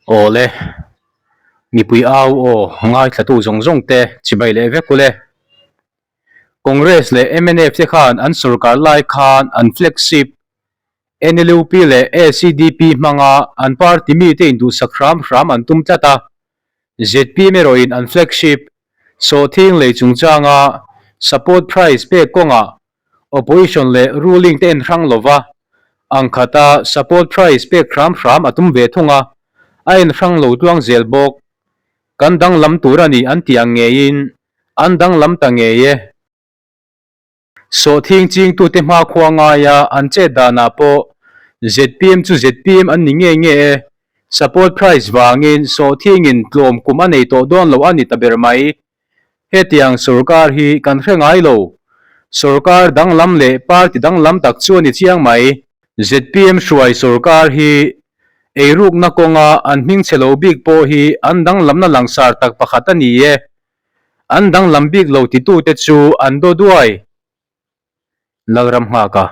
Awle, mipui au aw ngaithlatu zawng zawng te chibai leh vek ule. Congress leh mnf te khan an sorkar lai khan an flagship NLUP leh ACDP hmanga an party mite induhsak hram hram an tum tlat a, zpm erawhin an flagship sawhthing lei chungchanga support price pek kawngah Opposition leh ruling te en hrang lova, ang khata support price pek hram hram a tum ve thung a, a en hrang lo tluang zel bawk. Kan danglam tur a ni an tih ang ngeiin an danglam ta ngei e. Sawhthing chingtute hmakhua ngaia an chet danah pawh zpm chu zpm an ni ngei nge e, support price vangin sawhthingin tlawm kum a nei tawh dawn lo a ni ta ber mai. Hetiang sorkar hi kan hre ngai lo. Sorkar danglam leh party danglam tak chu a ni chiang mai. Zpm hruai sorkar hi eirukna kawnga an hming chhe lo bik pawh hi an danglamna langsar tak pakhat a ni e. An danglam bik lo titute chu an daw duai. Lalram nghak a.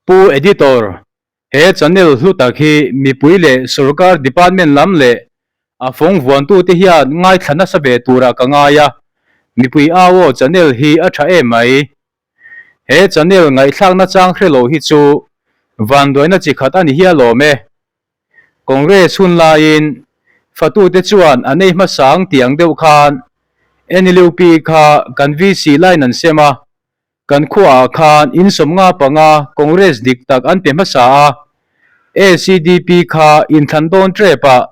Pu Editor, he channel hlu tak hi mipui leh sorkar department lam leh a fawng vuantute hian ngaithla nasa ve turah ka ngai a, mipui au aw channel hi a tha em mai. He channel ngaihthlak nachang hre lo hi chu vanduaina chi khat a ni hial awm e. Congress hun laiin fatute chuan an ei hmasa ang tih ang deuh khan NLUP kha kan VC line an sem a, Kan khuaah khan in 55 Congress dik tak an pe hmasa a, ACDP kha inthlan dawn trep ah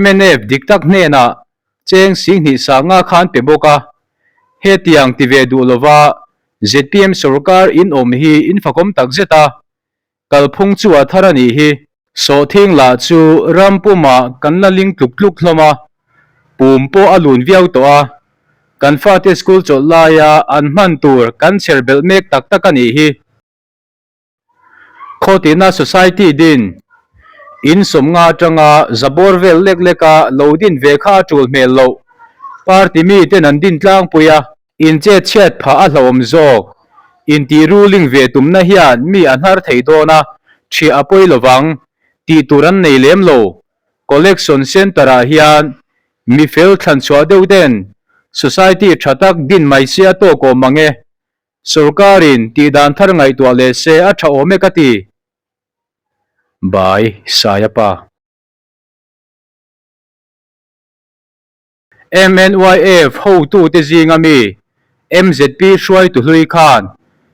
mnf dik tak hnenah cheng 20 sanga kha an pe bawk a. Hetiang ti ve duh lova zpm sorkar in awm hi in fakawm tak zet a, Kalphung chu a thar a nih hi. Sawhthing lah chu ram pumah kan la ling tluk tluk hlawm a, pum pawh a lun viau tawh a, kan fate school chawlh laia an hman tur kan chher belh mek tak tak a nih hi. Khawtina Society din in 50 atanga zabawr vel lek leka lo din ve kha a tul hmel loh. Party miten an din tlangpui a. In chet chhiat phah a hlauhawm zawk. Intih ruling ve tumna hian mi a hnar thei dawn a, ṭhiah a pawi lovang. Tih tur an nei lem lo. Collection Centre ah hian mi fel thlan chhuah deuh ten Society ṭha tak din mai se a tawk awm ang e. Sorkarin tih dan thar ngaihtuah leh se a ṭha awm e ka ti. By Sayapa. MNYF hotute zinga mi mzp hruaitu hlui khan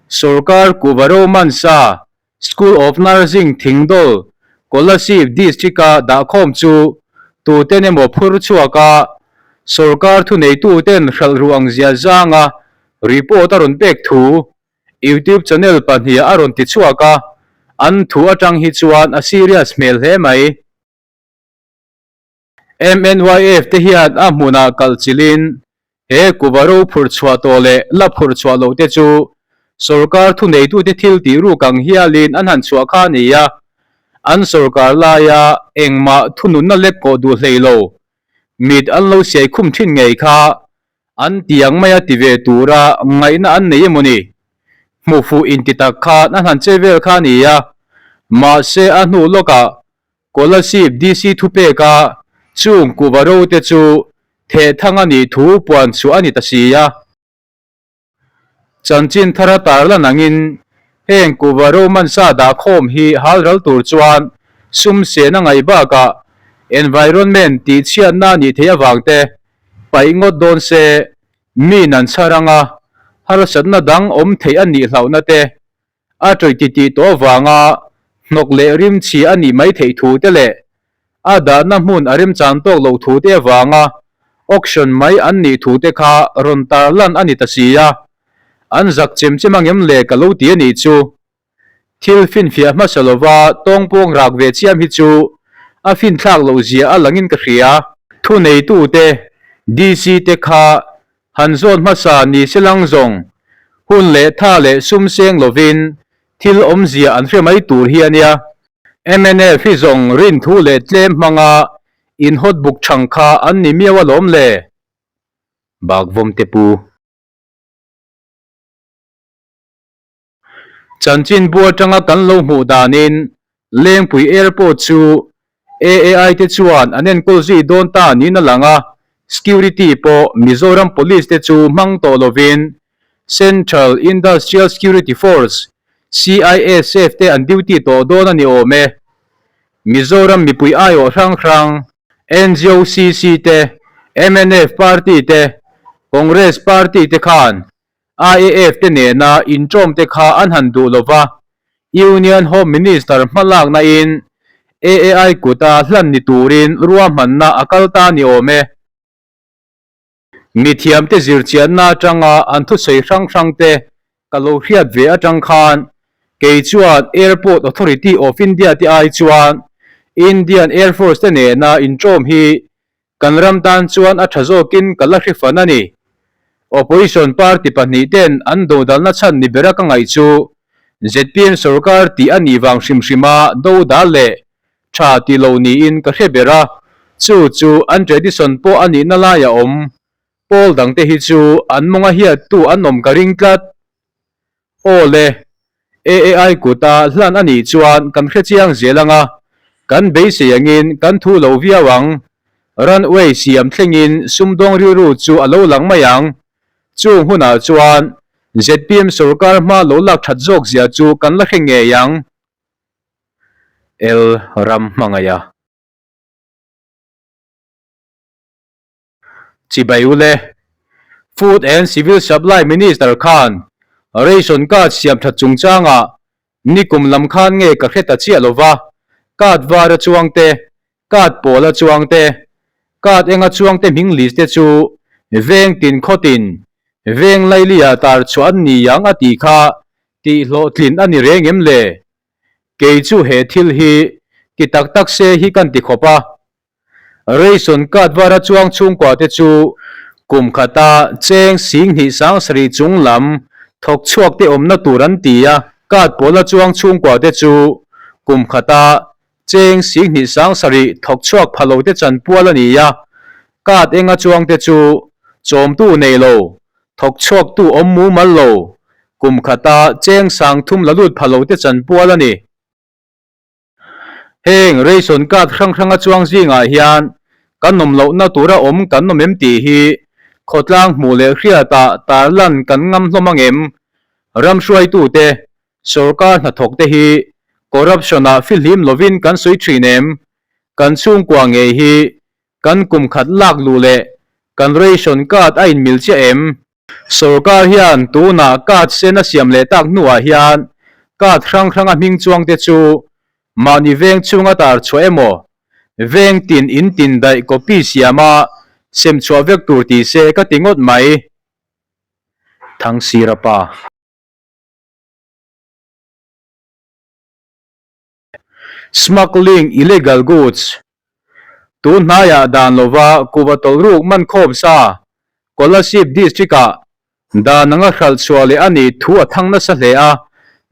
sorkar kuhva romansa School of Nursing Thingdawl Kolasib District-a dahkhawm chu tuten emaw phur chhuak a, sorkar thuneituten hralh ruh ang zia zanga report a rawn pek thu YouTube channel pahniha a rawn ti chhuak a, an thu atang hi chuan a serious hmel hle mai. MNYF te hian a hmunah kalh chilhin he kuva ro phurh chhuah tawh leh la phurh chhuah loh te chu sorkar thuneitute thil tih ruk ang hialin an han chhuah kha a ni a, an sorkar laia engmah thununna lek kawh duh hlei lo mit an lo siai khum thin ngei kha an tiang maia ti ve tura ngaihna an nei emaw ni? Hmuh fuh inti tak khan an han che vel kha a ni a, mahse a hnu lawkah Kolasib DC thupeka chung kuhva ro te chu thehthang a nih thu puan chhuah a ni ta si a. Chanchin thar a tarlan angin heng kuhva ro mansa dahkhawm hi halral tur chuan sum sen a ngaih bakah environment tihchhiatna a nih theih avang te paih ngawt dawn se mi nan chhar anga harsatna dang awm theih a nih hlauhna te A ṭawih titih tawh avanga hnawk leh rimchhi a nih mai theih thu te leh a dahna hmun a remchang tawk loh thu te avanga auction mai an nih thu te kha rawn tarlan a ni ta si a, an zak chem chem angem le ka lo ti a nih chu. Thil finfiah hmasa lova tawngpawng rak ve chiam hi chu a finthlak loh zia a langin ka hria. Thuneitute, DC te kha Han zawn hmasa ni se lang zawng, hun leh tha leh sum seng lovin thil awmzia an hre mai tur hi a nia. Mnf hi zawng rinthu leh tlem hmanga in hot buk chhang kha an ni miau alawm le. Bakvawm te pu. Chanchinbu atanga kan lo hmuh danin Lengpui Airport chu AAI te chuan an enkawl zui dawn ta niin a lang a, security pawh Mizoram Police te chu hmang tawh lovin Central Industrial Security Force, CISF, te an duty tawh dawn a ni awm e. Mizoram mipui aiawh hrang hrang, NGOCC te, mnf party te, Congress party te khan IAF te nena inṭawm te kha an han duh lo va, Union Home Minister hmalakna in AAI kuta hlan ni turin ruahmanna a kal ta ni awm e. Mithiamte zirchianna atanga an thusawi hrang hrang te ka lo hriat ve atang khan kei chuan Airport Authority of India te ai chuan Indian Air Force te nena inṭawm hi Kan ram tan chuan a tha zawkin ka la hre fan a ni. Opposition party pahnihten an dodalna chhan ni bera ka ngaih chu zpm sorkar tih a nih vang hrim hrima dodal leh tha ti lo niin ka hre ber a, chu chu an tradition pawh a nihna lai a awm. Pawl dangte hi chu an mawnga hiattu an awm ka ring tlat. Aw le, AAI kuta hlan a nih chuan kan hre chiang zel ang a, kan beisei angin kan thu lo viau ang. Runway siam thlengin sumdawng rilru chu a lo lang mai ang. Chung hunah chuan zpm sorkar hma lo lak that zawk zia chu kan la hre ngei ang. El ram hmangaih a. Chibai ule, Food and Civil Supply Minister khan ration card siam that chungchangah nikum lam khan nge ka hre ta chiah lova, card var a chuang te, card pawl a chuang te, card eng a chuang te hming list te chu veng tin khaw tin, veng laili-ah tar chhuah an ni ang a tih kha tih hlawhtlin a ni reng em le? Kei chu he thil hi ti tak tak se hi kan ti khawp a. Ration card vara chuang chhungkua te chu kum khata cheng 20 sarih chung lam thawk chhuak te awmna tur an ti a, card pawla chuang chhungkua te chu kum khata cheng 20 sarih thawk chhuak pha lo te chanpual a ni a, card enga chuang te chu chawmtu nei lo, thawk chhuaktu awm mumal lo, kum khata cheng 30 la lut pha lo te chanpual a ni. Heng ration card hrang hranga chuang zingah hian kan awm lohna tura awm kan awm em tih hi khawtlang hmuh leh hriatah tarlan kan ngam hlawm ang em? Ram hruaitute, sorkar hnathawkte hi corruption-ah fihlim lovin kan sawi thin em? Kan chhungkua ngei hi kan kum khat lak luh leh kan ration card a inmil chiah em? Sorkar hian tunah card sen a siam leh tak hnuah hian card hrang hranga hming chuang te chu mahni veng chhunga tar chhuah emaw, veng tin in tin daih copy siama sem chhuah vek tur ti se ka ti ngawt mai. Thangsira pa. Smuggling illegal goods, Tun hnaiah dan lova kuva tawlhruk man khawm sa Kolasib District-ah dan anga hralh chhuah leh a nih thu a thang nasa hle a,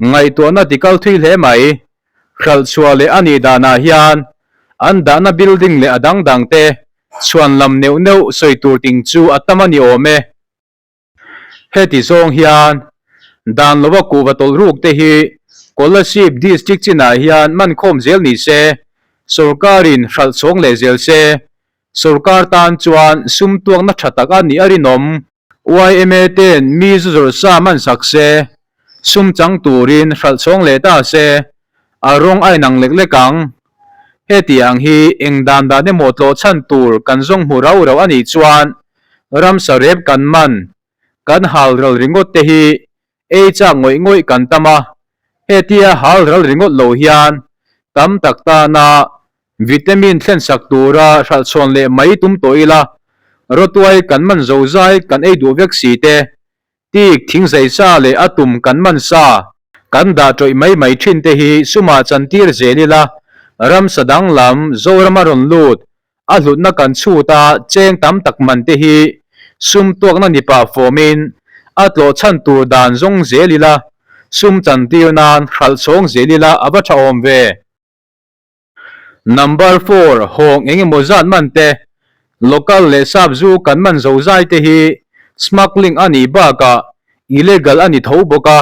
ngaihtuahna ti kal thui hle mai. Hralh chhuah leh a nih danah hian an dahna building leh a dang dangte chhuan lam neuh neuh sawi tur ting chu a tam a ni awm e. Heti zawng hian dan lova kuhva tawlhruk te hi Kolasib District chinah hian man khawm zel ni se, sorkarin hralh chhawng leh zel se, sorkar tan chuan sum tuakna tha tak a nih a rinawm. Yma ten mi zu zawrh sa man sak se, sum chang turin hralh chhawng leh ta se, a rawng a inang lek lek ang. Heti ang hi eng dan dan emaw tlawh chhan tur kan zawng hmu rau rau a nih chuan ramsa rep kan man, kan hal ral ringawt te hi ei chak ngawih ngawih kan tam a, hetia hal ral ringawt lo hian tam tak tana vitamin thlen sak tura hralh chhawn leh mai tum tawh ila, rawtuai kan man zo zai kan ei duh vek si te, tik thingzai sa leh a tum kan man sa kan dah tawih mai mai thin te hi sumah chantir zel ila, ramsa danglam Zorama rawn lut A hlutna kan chhut a, cheng tam tak man te hi sum tuakna ni pah fawmin a tlawh chhan tur dan zawng zel ila, sum chantir nan hralh chhawng zel ila a va tha awm ve. Number four, Hawng eng emaw zat man te, local leh sap zu kan man zo zai te hi smuggling a nih bakah illegal a ni tho bawk a.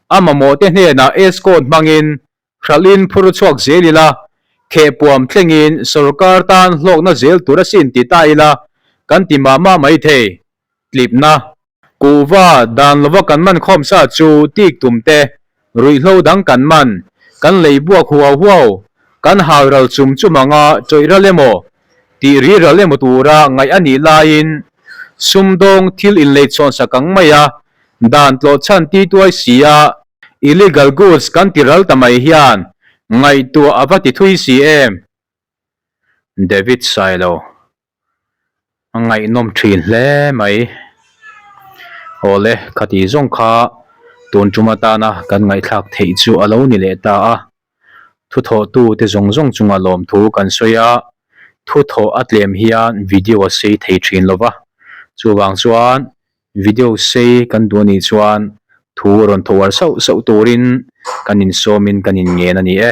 A mamawhte hnenah escort hmangin hralhin phur chhuak zel ila, khehpuam thlengin sorkar tan hlawkna zel tur asin ti ta ila kan ti mah mah mai thei. Tlipna. Kuhva dan lova kan man khawm sa chu tik tum te, ruihhlo dang kan man, kan lei buak huau huau, kan hau ral chum chum anga tawih ral emaw, tih ri ral emaw tura ngaih a nih laiin sumdawng thil inleichhawn sak ang mai a, dan tlawh chhan ti tuai si a, illegal goods kan ti ral ta mai hian ngaihtuah a va ti thui si em? David Sailo. A ngaihnawm thin hle mai. Awle, khati zawng kha tun tum atana kan ngaihthlak theih chu a lo ni leh ta a. Thuthawhtu te zawng zawng chunga lawmthu kan sawi a, thuthawh a tlem hian video a sei thei thin lo va. Chuvang chuan video sei kan duh anih chuan thu rawn thawh uar sauh sauh turin kan insawmin kan inngen a ni e.